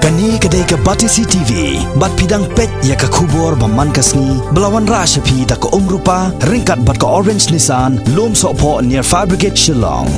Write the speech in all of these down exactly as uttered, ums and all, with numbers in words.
Kane ka dei ka Batesi T V, bad phi dang peit ïa ka khubor ba man ka sngi, ba la wanrah sha phi da ka Umrupa, ryngkat bad ka Orange Nissan, Lumsohphoh near Fire Brigade Shillong.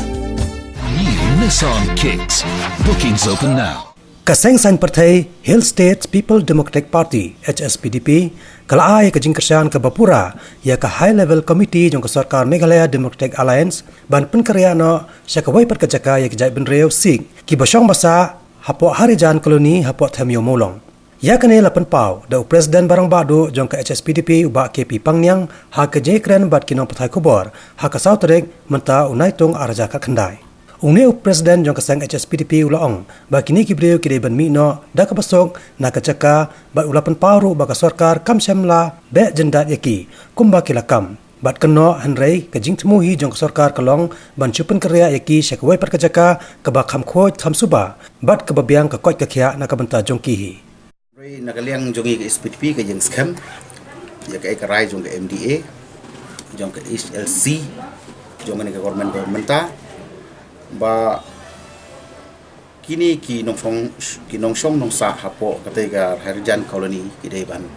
New Nissan Kicks. Bookings open now. Ka seng saiñ pyrthei Hill States People Democratic Party, H S P D P, ka la ai ka jingkyrshan kaba pura ïa ka High Level Committee jong ka sorkar Meghalaya Democratic Alliance ban pynkynriah noh sha kawei pat ka jaka ïa ki jaitbynriew Sikh kiba shong basa hapoh Harijan Colony hapoh Them Ïew Mawlong. Ïa kane la pynpaw da u President ba rangbah duh jong ka H S P D P, u Bah K P Pangniang, ha ka jingïakren bad ki nongpathai khubor ha ka saw tarik mynta u Naitung ar hajar khatkhyndai. Une u President jong ka seng H S P D P u la ong ba kine ki briew ki dei ban mih noh da kaba suk na ka jaka, bad u la pynpaw ruh ba ka sorkar kam shym la beh jyndat ïa ki kumba ki la kam bad kynnoh, hynrei ka jingthmu hi jong ka sorkar ka long ban shu pynkynriah ïa ki sha kawei pat ka jaka kaba kham khuid kham suba bad kaba biang ka koit ka khiah na ka bynta jong ki hi. Hynrei na ka liang jong ngi ka H S P D P ka ïeng skhem ïa kaei ka rai jong ka M D A, jong ka H L C, jong kane ka government, government mynta, ba kine ki nongshong, ki nongshong nongsah hapoh katei ka Harijan Colony ki dei ban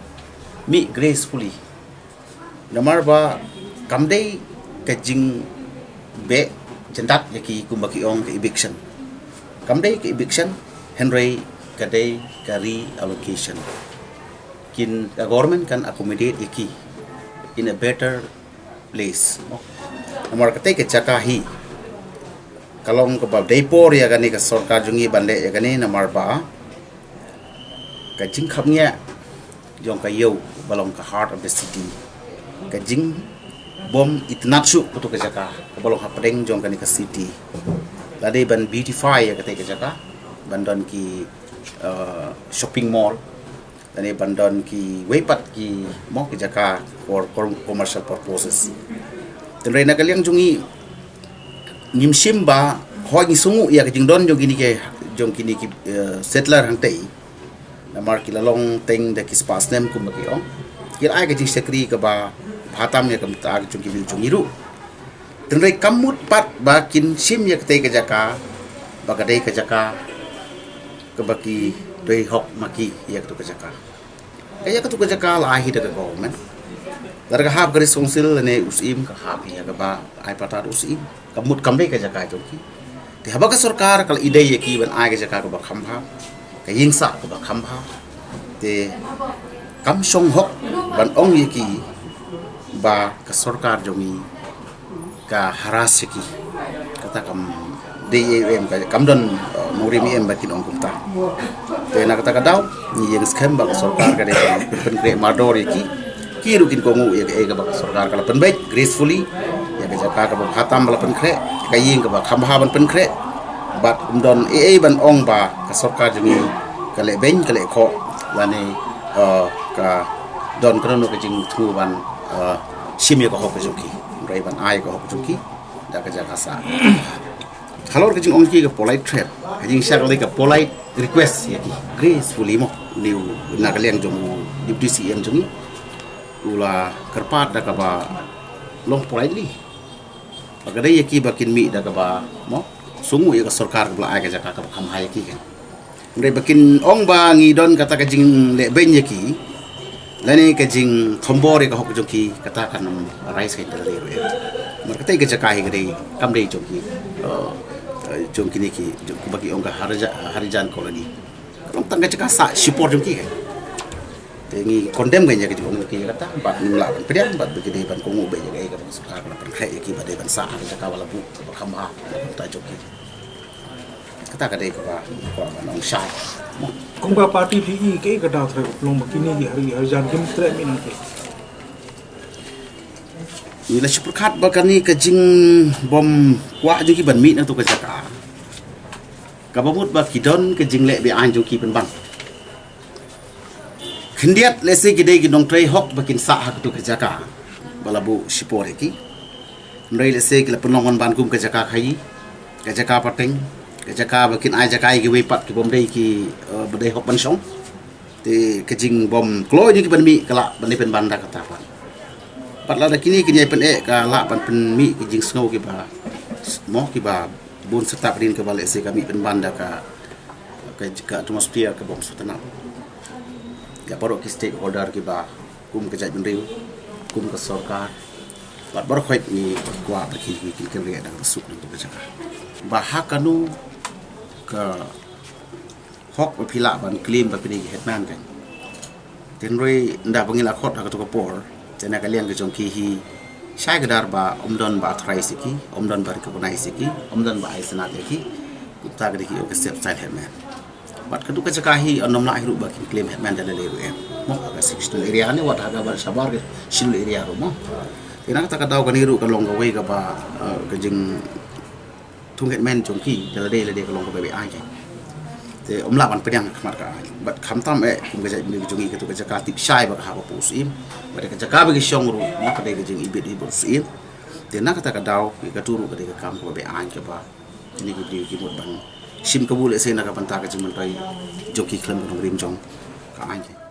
mih gracefully. Namar ba kam dei ka jingbeh jyndat ïa ki kumba ki ong ka eviction. Kam dei ka eviction, hynrei ka dei ka reallocation. Kin, ka government kan accommodate ïa ki in a better place. Namar katei ka jaka hi ka long kaba dei por ïa kane ka sorkar jong ngi ban leh ïa kane, namar ba ka jingkhapngiah jong ka ïew ba long ka heart of the city, ka jingbym itynnad shuh kato ka jaka kaba long hapdeng jong kane ka city. La dei ban beautify ïa katei ka jaka, ban don ki, uh, shopping mall, lane ban don kiwei pat ki, mo, ki jaka for com-, commercial purposes. Hynrei na ka liang jong ngi ngim shim ba, hooid ngi sngewnguh ïa ka jingdon jong kine ki, jong kine ki, eh, settler hangtei. Namar ki la long teng da ki spah snem kumba ki ong. Ki la ai ka jingshakri kaba bha tam ïa ka bynta jong ki briew jong ngi ruh. Hynrei kam mut pat ba kin shim ïa katei ka jaka ba ka dei ka jaka kaba ki duwai hok ma ki ïa kato ka jaka. Ka ïa kato ka jaka la ai hi da ka government. Lada ka hap ka District Council lane u Syiem ka hap hi ïa kaba ai patta da u Syiem. Kam mut kam dei ka jaka jong ki. Te haba ka sorkar ka la ïadei ïa ki ban ai ka jaka kaba kham bha, ka ïingsah kaba kham bha, te kam shong hok ban ong ïa ki ba ka sorkar jong ngi ka harass ïa ki. Kata kam dei ei ei em, ka kam don, uh, nongrim ei ei em ba kin ong kumta. Te na kata ka daw ngi ïeng skhem ba ka sorkar ka dei ban pynkhreh mardor ïa ki. Ki ruh kin kohnguh ïa kaei kaba ka sorkar ka la pynbeit gracefully, ïa ka jaka kaba bha tam ba la pynkhreh, ka ïing kaba kham bha ban pynkhreh. Bad ym don ei ei ban ong ba ka sorkar jong ngi ka leh beiñ ka leh khoh lane, uh, ka don kano kano ka jingthmu ban, uh, shim ïa ka hok ka jong ki, hynrei ban ai ïa ka hok ka jong ki da ka jaka sah. Halor ka jingong ki ka polite threat, ka jingshah ka dei ka polite request ïa ki gracefully mo. Une u na ka liang jong u Deputy C M jong ngi u la kyrpad da kaba long politely. Ba ka dei ïa ki ba kin mih da kaba, mo, sngewnguh ïa ka sorkar kaba la ai ka jaka kaba kham bha ïa ki kan. Hynrei ba kin ong ba ngi don kata ka jingleh beiñ ïa ki lane ka jingkhombor ïa ka hok jong ki, kata kan ym rise ka ïa ka lei ruh ïa. Namar katei ka jaka hi ka dei, kam dei jong ki, uh, uh, jong kine ki, jong, kumba ki ong ka Harija-, Harijan Colony. Ka long tang ka jaka sah shipor jong ki kan. Te ngi condemn ka ïa ka jingong jong ki ïa kata, bad ngim lah ban pdiang, bad ba ki dei ban kohnguh beit ïa kaei kaba ka sorkar ka la pynkhreh ïa ki ba dei ban sah ha ka jaka ba la buh kaba kham bha na ka bynta jong ki. Kata ka dei kaba kwah ban ong shai. Kumba party phi i, kaei ka daw trai u pynlong ba kine ki Hari, Harijan kim treh mih nangtei? Ngi la shu pyrkhat ba kane ka jingbym kwah jong ki ban mih na kato ka jaka, kaba mut ba ki don ka jingleh be-aiñ jong ki pynban. Khyndiat lehse ki dei ki nongtrei hok ba kin sah ha kato ka jaka ba la buh shipor ïa ki. Hynrei lehse ki la pynlong pynban kum ka jaka khaïi, ka jaka pateng, ka jaka ba kin ai jaka ïa kiwei pat ki bym dei ki, eh, ba dei hok ban shong. Te ka jingbym kloi jong ki ban mih ka lah ban dei pynban da kata pat. Pat lada kine kin ïai pyneh ka lah ban pynmih ki jingsngew kiba, mo, kiba bun serta pdin kaba lehse ka mih pynban da ka Ka, ka atmosphere ka bym sngewtynnat. Ïa baroh ki stakeholder kiba kum ka jaitbynriew, kum ka sorkar, bad baroh khoit ngi kwah ba ki, ki, ki, ki, da ka suk da ka jaka. Ba ha kano ka hok ba phi lah ban claim ba phi dei ki headman kan. Te hynrei ynda ba ngi la khot ha kato ka por, te na ka liang ka jong ki hi shai kdar ba ym don ba authorise ïa ki, ym don ba recognize ïa ki, ym don ba ai sanad ïa ki. Kumta ka dei ki ïoh ka step style headman. Bad kato ka jaka hi ym lah hi ruh ba kin claim headman da lade ruh em. Mo, ha ka sixth schedule area ne wat ha kaba shabar ka schedule area ruh mo. Te na kata ka daw kane ruh ka long kawei kaba, eh, ka jing thung headman jong ki da lade lade ka long kaba beaiñ. Te ym lah ban pdiang ha khmat ka aiñ. Bad khamtam eh kum ka jaitbynriew jong ngi kato ka jaka tip shai ba ka hap hapoh u syiem. Bad ka jaka ba ki shong ruh na ka dei ka jingibit ibit syiem. Te na kata ka daw kato ruh ka dei ka kam kaba beaiñ kaba kine ki briew ki mut ban shim kabu lehse na ka bynta ka jingmyntoi jong ki khlem ka nongrim jong ka aiñ.